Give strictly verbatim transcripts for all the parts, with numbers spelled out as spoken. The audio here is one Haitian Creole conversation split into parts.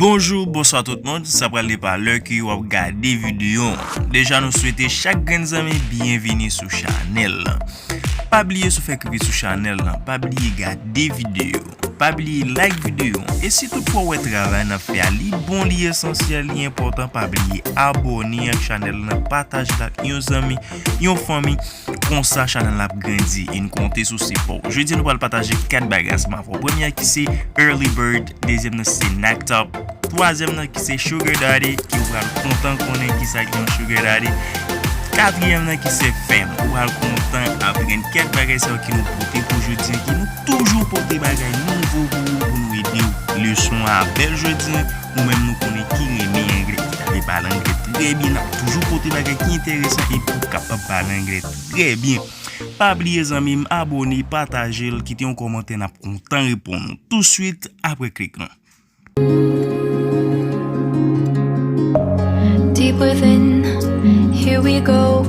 Bonjou, bonswa tout moun, sa pral depann lè ke w ap gade videyo an. Deja nou swete chak grenn zanmi byenvini sou chanèl lan. Pa bliye si w fèk rive sou chanèl lan, pa bliye gade videyo, pa bliye like videyo an. E si toutfwa w wè travay n ap fè a, li bon, li esansyèl, li enpòtan, pa bliye abòne ak chanèl lan, pataje l ak yon zanmi, yon fanmi. Konsa chanèl la ap grandi e n konte sou sipò w. Jodi a nou pral pataje kat bagay ansanm avè w. Premye a ki se Early Bird, dezyèm nan se Knocked Up, twazyèm nan ki se Sugar Daddy, ki ou pral kontan konnen kisa ki yon Sugar Daddy, katriyèm nan ki se Fam. Ou pral kontan aprann kat bagay sa yo ki nou pote pou jodi a, ki nou toujou pote bagay nouvo pou ou, pou nou ede w. Leson a bèl jodi a, ou menm nou konnen ki renmen anglè, ki ta vle pale anglè trè byen, n ap toujou pote bagay ki enteresan e pou w kapab pale anglè trè byen. Pa bliye zanmi m, abòne, pataje l, kite yon kòmantè, n ap kontan reponn ou touswit apre klik lan. Deep within, here we go.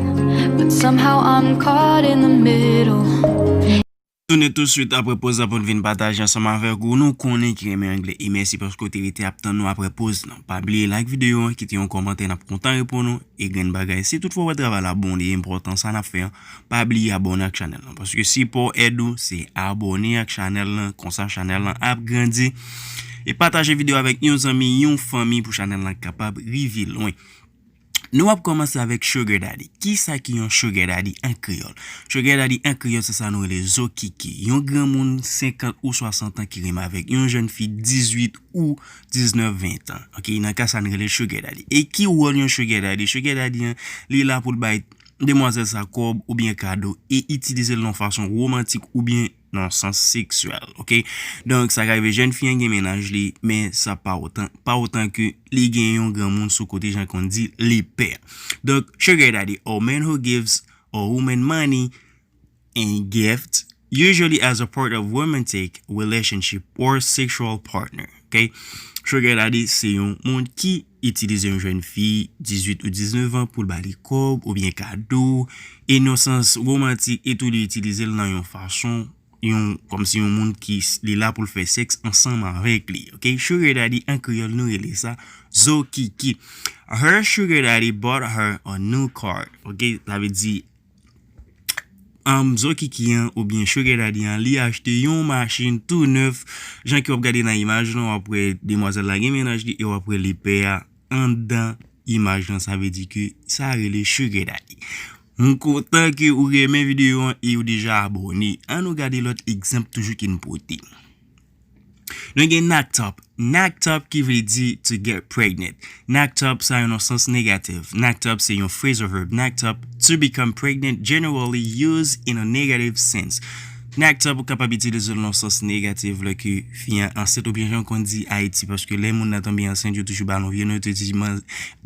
But somehow I'm caught in the middle. Tounen touswit apre poz la pou n vin pataje ansanm avèk ou. Nou konnen ki renmen anglè e mèsi paske w te rete ap tann nou apre poz lan. Pa bliye like videyo an, kite yon kòmantè, n ap kontan reponn ou. E grenn bagay, si toutfwa w wè travay la bon, li enpòtan sa n ap fè an, pa bliye abòne ak chanèl lan. Paske sipò èd ou se abòne ak chanèl lan, konsa chanèl lan ap grandi. E pataje videyo avèk yon zanmi, yon fanmi pou chanèl lan kapab rive lwen. Nou ap kòmanse avèk Sugar Daddy. Kisa ki yon Sugar Daddy an kreyòl? Sugar Daddy an kreyòl se sa nou rele zokiki. Yon granmoun senkant ou swasant an ki renmen avèk yon jèn fi dizuit ou diznèf, ven tan. Ok, nan ka sa nou rele Sugar Daddy. E ki wòl yon Sugar Daddy? Sugar Daddy an, li la pou l bay demwazèl sa kòb oubyen kado e itilize l nan yon fason womantik oubyen nan sans seksyèl, ok? Donk, sa ka rive jèn fi an gen mennaj li, men sa pa otan, pa otan ke li gen yon granmoun sou kote, jan konn di, li pè. Donk, sugar daddy, a man who gives a woman money and gift, usually as a part of romantic relationship or sexual partner, ok? Sugar daddy se yon moun ki itilize yon jèn fi dizuit ou diznèf an pou l ba li kòb oubyen kado, e nan sans womantik, e tou li itilize l nan yon fason, yon, kòmsi yon moun ki s- li la pou l fè sèks ansanm avèk li, ok? Sugar daddy an kreyòl nou rele sa zokiki. Her sugar daddy bought her a new car, ok? Sa vle di, um, zokiki an oubyen sugar daddy an, li achte yon machin tou nèf. Jan ke w ap gade nan imaj lan, w ap wè demwazèl la gen mennaj li e w ap wè li pè a anndan imaj lan, sa vle di ke sa rele sugar daddy. M kontan ke ou renmen videyo an e ou deja abòne. Ann nou gade lòt egzanp toujou ke n pote. Nou gen knocked up. Knocked up ki vle di to get pregnant. Knocked up sa yon nan sans negatif. Knocked up se yon phrasal verb. Knocked up, to become pregnant, generally used in a negative sense. Knocked up ou kapab itilize l nan sans negatif lè ke fi an ansent oubyen jan konn di Ayiti, paske lè moun nan tonbe ansent yo toujou ba l yon vye non, yo te di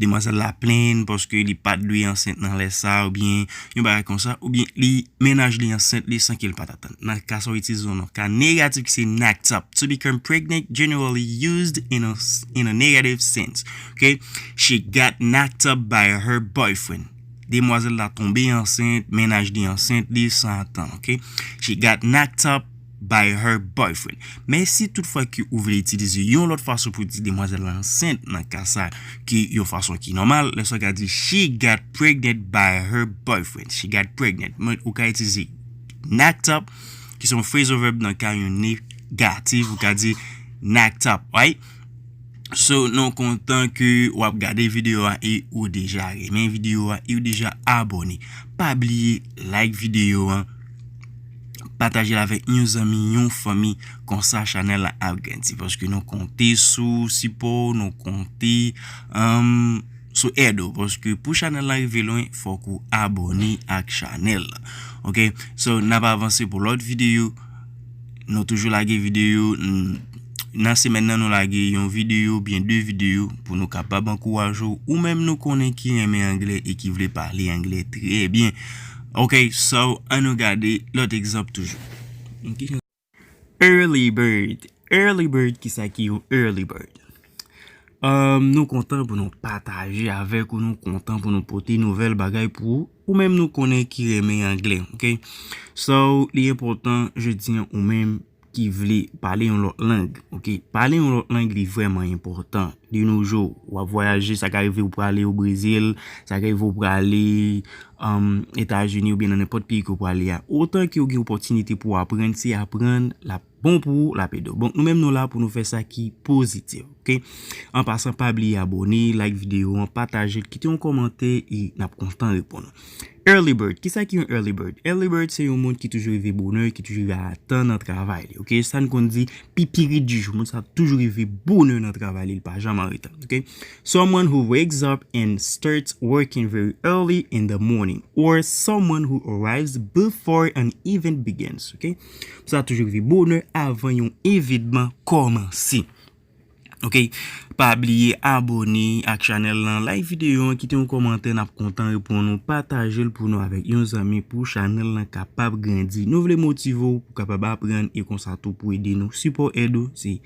demwazèl la plenn paske li pa t dwe ansent nan lè sa oubyen yon bagay konsa, oubyen li mennaj li ansent li san ke l pa t atann. Nan ka sa w itilize yon nan ka negatif ki se knocked up. To become pregnant, generally used in a, in a negative sense. Ok? She got knocked up by her boyfriend. Demwazèl la tonbe ansent, mennaj li ansent li san atann, ok? She got knocked up by her boyfriend. Men si toutfwa ke ou vle itilize yon lòt fason pou di demwazèl la ansent, nan ka sa ki yon fason ki nòmal, lè sa w ka di she got pregnant by her boyfriend. She got pregnant. Men ou ka itilize knocked up, ki se yon phrasal verb nan ka yon negatif, ou ka di knocked up, right? So, nou kontan ke w ap gade videyo a e ou deja renmen videyo a e ou deja abòne. Pa bliye like videyo an, pataje l avèk yon zanmi, yon fanmi, konsa chanèl la ap grandi. Paske nou konte sou sipò w, nou konte, um, sou èd ou. Paske pou chanèl la rive lwen, fòk ou abòne ak chanèl la. Ok? So, n ap avanse pou lòt videyo. Nou toujou lage videyo, n- nan semèn nan nou lage yon videyo oubyen de videyo pou nou kapab ankouraje w. Ou menm nou konnen ki renmen anglè e ki vle pale anglè trè byen. Ok, so, ann nou gade lòt egzanp toujou. Early bird. Early bird, kisa ki yon early bird? Um, nou kontan pou nou pataje avèk ou, nou kontan pou nou pote nouvèl bagay pou ou. Ou menm nou konnen ki renmen anglè, ok? So, li enpòtan jodi an ou menm ki vle pale yon lòt lang, oke? Pale yon lòt lang, li vrèman enpòtan. De nos jours, w ap vwayaje, sa ka rive ou prale o Brezil, sa ka rive ou prale um, Etazini oubyen nan nenpòt peyi ke w prale a. Otan ke w gen opòtinite pou w aprann, se aprann l ap bon pou ou, l ap ede w. Bon, nou menm nou la pou nou fè sa ki pozitif, oke? An pasan, pa bliye abòne, like videyo an, pataje l, kite yon kòmantè e n ap kontan reponn ou. Early bird. Kisa ki yon early bird? Early bird se yon moun ki toujou rive bonè, ki toujou rive a tan nan travay li. Oke, sa n konn di pipirit di jou. Moun sa toujou rive bonè nan travay li, li pa janm an reta. Oke? Someone who wakes up and starts working very early in the morning, or someone who arrives before an event begins. Oke? Moun sa toujou rive bonè avan yon evènman kòmanse. Oke? Pa bliye abòne ak chanèl lan, like videyo an, kite yon kòmantè, n ap kontan reponn ou, pataje l pou nou avèk yon zanmi pou chanèl lan kapab grandi. Nou vle motive w pou w kapab aprann e konsa tou pou ede nou. Sipò èd ou se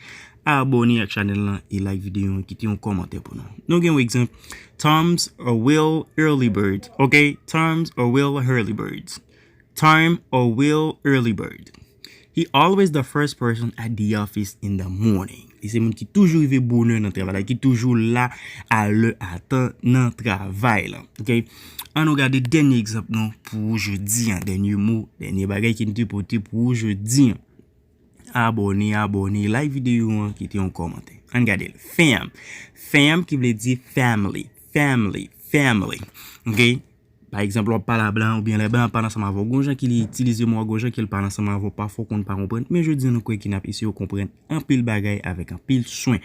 abòne ak chanèl lan e like videyo an, kite yon kòmantè pou nou. Nou gen yon egzanp, Tom's a real early bird. Oke? Tom's a real early bird. Tom a real early bird. He always the first person at the office in the morning. Li se moun ki toujou rive bonè nan travay la, ki toujou la a lè a tan nan travay la. Oke? An nou gade dènye egzanp nou pou jodi an, dènye mo, dènye bagay ki n te pote pou jodi an. Abòne, abòne, like videyo an, kite yon kòmantè. An gade l. Fam. Fam ki vle di family. Family. Family. Oke? Pa egzanp, w ap pale a blan oubyen lè blan ap pale ansanm avè w, gon jan ke li itilize mo a, gon jan ke l pale ansanm avè w, pafwa w konn pa konprann, men jodi an nou kwè ke n ap eseye w konprann anpil bagay avèk anpil swen.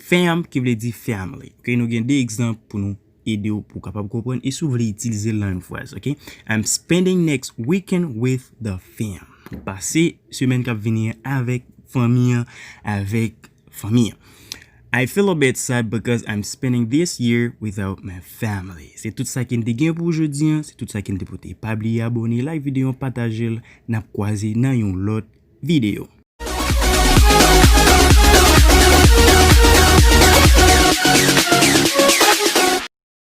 Fam ki vle di family. Oke, nou gen de egzanp pou nou ede w pou w kapab konprann e si w vle itilize l nan yon fraz, oke? I'm spending next weekend with the fam. Pase semèn k ap vini an avèk fanmi an, avèk fanmi an. I feel a bit sad because I'm spending this year without my family. Se tout sa ke n te gen pou jodi an, se tout sa ke n te pote. Pa bliye abòne, like videyo an, pataje l, n ap kwaze nan yon lòt videyo.